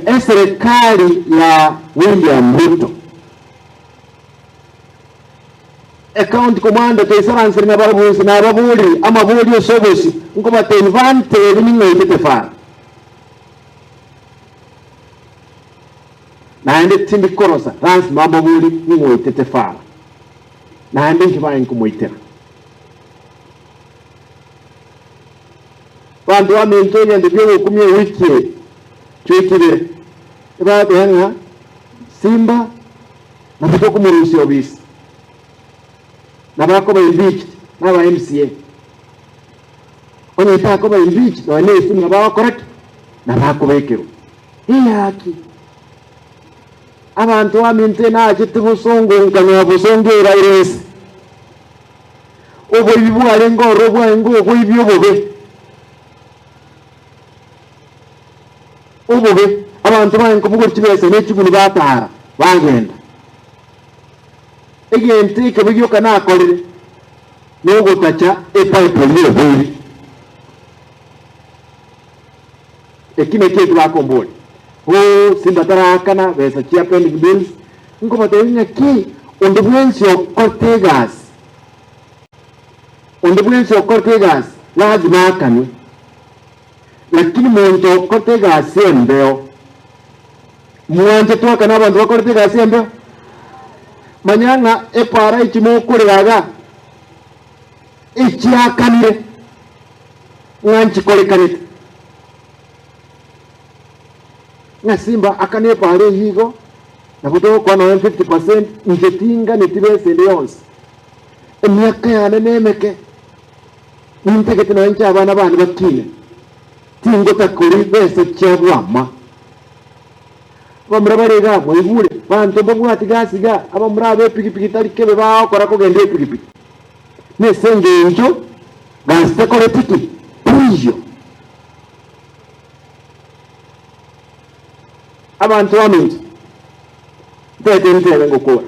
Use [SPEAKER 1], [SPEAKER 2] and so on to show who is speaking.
[SPEAKER 1] eserekari ya William Ruto. Ecounty commander toisaransire nabarabwo inse nababorie amaborio ase obosio, nkobatebia bantebi ning'o oitete fara. Naende tindi korosa, lasima mbaborie ning'o oitete fara, naende inki baye nkomoitera. Abanto baminto egento ki'ogokumia ewiki eye chioikire, ebateba ng'a Simba nabo tokomorusia obisi, nabo akoba impeached na aba MCA. Onye takoba impeached nonya na esimu nabo agokora ki? Nabo akobekerwa. Eyaki! Abanto baminto nachete bosongo nkanyora bosongo eraire ense. Oboibi bwarenge ororo bwarenge oboibi obobe, obobe, abanto barenge kobogori chibesa ne chiguni batara, bagenda. Egento ekebe gioka nakorire, nogotacha epipe eria y'oboibi. Eki nakio eki bakomboria, Oo, simba taraakana besa chia pending bills, nkobatebia ng'a ki onde bwensi okorete egasi, onde bwensi okorete egasi lazima aakanwe, lakini monto okorete egasi embeo, mwanche twakane abanto bakorete egasi embeo? Manya ng'a epara echi mokorera iga, echiakanire, ng'a nchikorekanete. Ng'a simba akane epara eyio igo, nabo togokwana nonya 50%, inche tinganeti besa ende yonsi. Emiaka yane nemeke, nintagete nonya inche abana bane bakine, tingotaka koria besa chia bwama. Abamura bare igaa mwaigure, banto mbabwati gasi igaa, abamura aba epigipigi tari kebe bagokora kogenda epigipigi. Nese engencho gasi takoreti ki? Teiyo. Abanto baminto, ntaete ntebe ngokora.